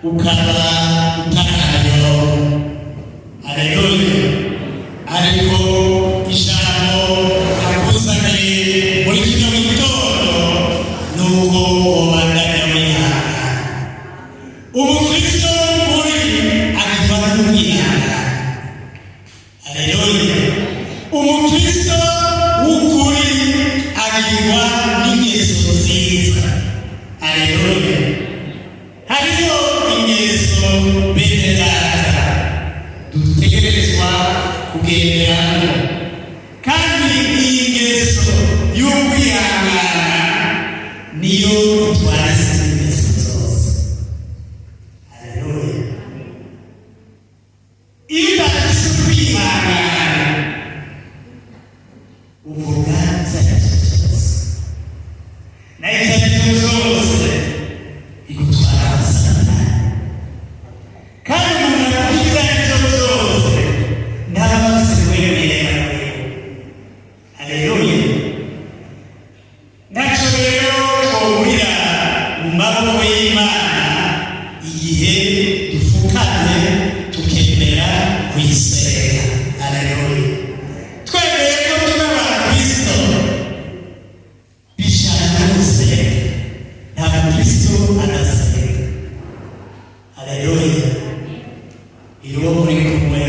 Ukaba utarayo. Aleluya! Ariko ijambo nakuzaniye muri kino gitondo ni uko wobandanya wihangana. Umukristo w'ukuri agirwa n'ukwihangana. Aleluya! Umukristo w'ukuri agirwa n'ingeso nziza. Aleluya! Hariho ingeso, bene data, dutegerezwa kugenderamo, kandi iyi ngeso y'ukwihangana niyo itwara izindi ngeso zose. Aleluya! Iyo udafise ukwihangana, uvuga ibyo ari byo byose, nayo ibyo ari byo byose bigutwara amasatani. Kandi umuntu avuga ibyo ari byo byose ntaba afise kwemera. Aleluya! Ntacyo rero twogurira mu maboko y'Imana igihe dufukamye tukemera kuyisenga. Aleluya! Twemeye ko tuba abakristo bishaka gusenga. Nta mukristo adasenga. Aleluya! Iyo muri kumwe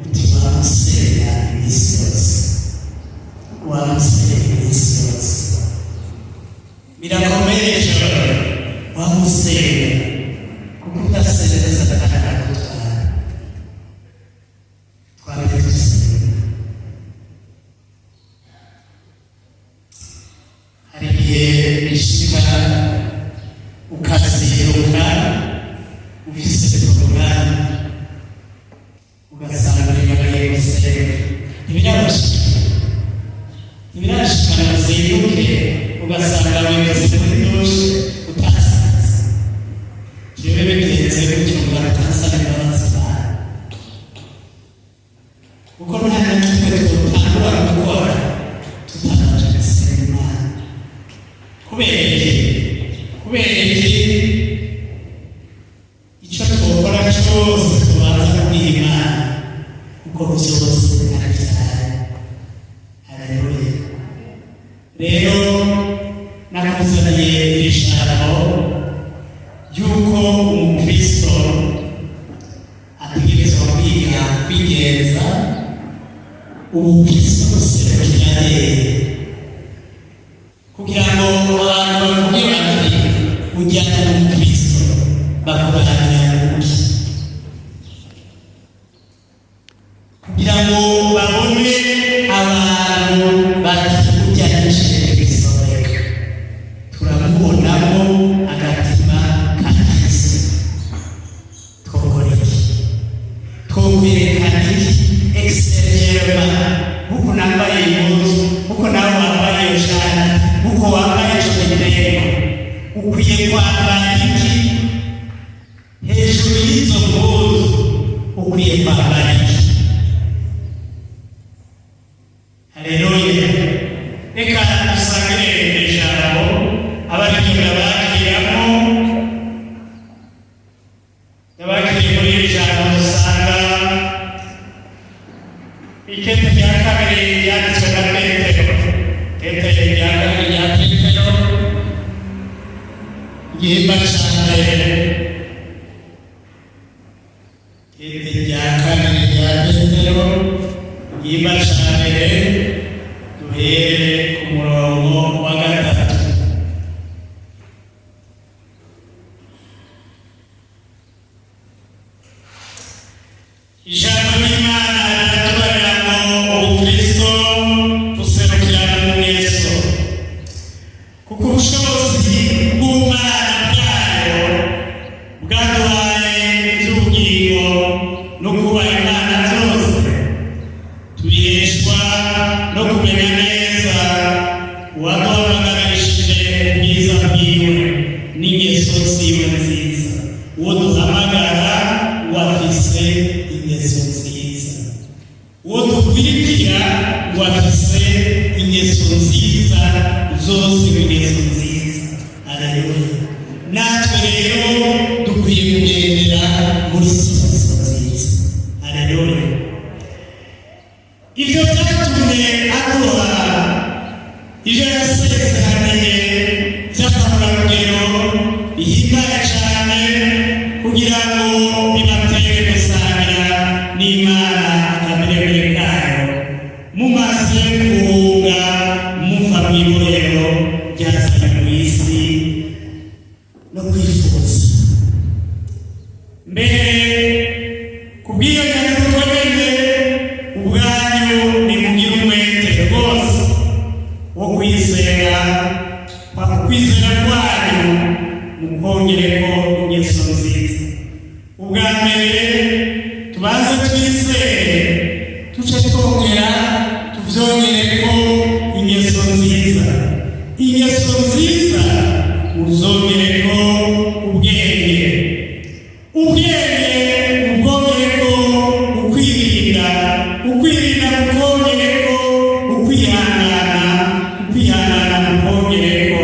uti: "Wamusenga iminsi yose, wamusenga iminsi yose." Birakomeye cyane. Wamusenga, kuko udasenze Satani aragutwara. Twari dusenga. Hari igihe bishika ukazinduka ufise porogaramu, ugasanga wibagiye gusenga. Ntibirabashika? Ntibirashika ngo uzinduke ugasanga wigeze muri douche utasanze? Jewe bigenze gutyo ngo utansaba imbabazi Imana, kuko nta na kimwe twotangura gukora tutabanje gusenga Imana. Kubera iki? Kubera iki? Icyo twokora cyose tubanza kubwira Imana, kuko byose ari byayo. Haleluya! Rero nakuzaniye iri jambo ry'uko umukristo ategerezwa kwiga kwigenza. Ubukristo buserukira hehe kugira ngo abantu bavuge bati: "Ujyana n'umukristo"? Bakuganira kuki kugira ngo babone abantu bati: "Ujyana n'Ikristo, reka turamubonamo agatima ka Kristo"? Twokora iki? Twokwerekana iki extérieurement? Nkuko nambaye impuzu, nkuko nawe wambaye iyo shati, nkuko wambaye ico gitego, ukwiye kwambara iki hejuru y'izo mpuzu? Ukwiye kwambara iki? Haleluya! Reka dusangire ijambo, abariko ndabakiramo, ndabakiriye muri iri jambo dusanga ikete rya kabiri ryanditswe na Petero, ikete rya kabiri rya Petero, igihimba ca mbere. Ikete rya kabiri rya Petero, igihimba ca mbere, duhere ku murongo wa gatatu. Ijambo ry'Imana riratubarira ngo ubukristo buserukira mu ngeso, kuko ubushobozi bw'ubumana bwayo bwaduhaye iby'ubugingo no kubaha Imana byose, tubiheshwa no kumenya neza uwaduhamagarishije ubwiza bwiwe n'ingeso ziwe nziza. Uwo duhamagara ngo afise ingeso nziza, uwo dukurikira ngo afise ingeso nziza zose, ingeso nziza. Aleluya! Natwe rero dukwiye kugendera muri izo ngeso nziza. Haleluya! Ibyo byatumye aduha ibyo yasezeraniye by'akamurarugero bihimbaye cyane, kugira ngo bibatere gusangira n'Imana akameremere kayo, mumaze guhunga muva mu ibohero ryazanye mu isi no kwifuza. Mbere ku bw'iyo nyandiko nyene, ubwanyu nimugire umwete rwose wo kwizera, kwa kwizera kwanyu mukongereko ingeso nziza. Ubwa mbere tubanze twizere, tuce twongera tuvyongereko ingeso nziza. Ingeso nziza muzongereko ubwenge, ubwenge mubwongereko ukwirinda, ukwirinda mukongereko ukwihangana, ukwihangana mukongereko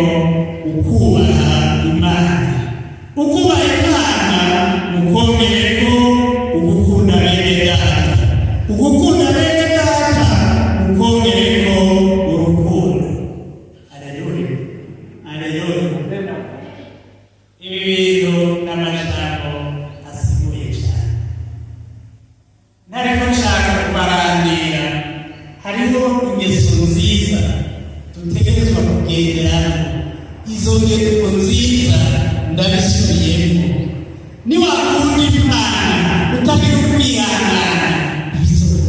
ukubaha Imana, ukubaha Imana mukongereko ugukunda bene data, ugukunda bene data mukongereko urukundo. Haleluya, haleluya! Ibi bintu n'amajambo asiguye cyane, ntariko nshaka kubarandira. Hariho ingeso nziza dutegerezwa kugenderamo. Izo ngeso nziza, ndabisubiyemo.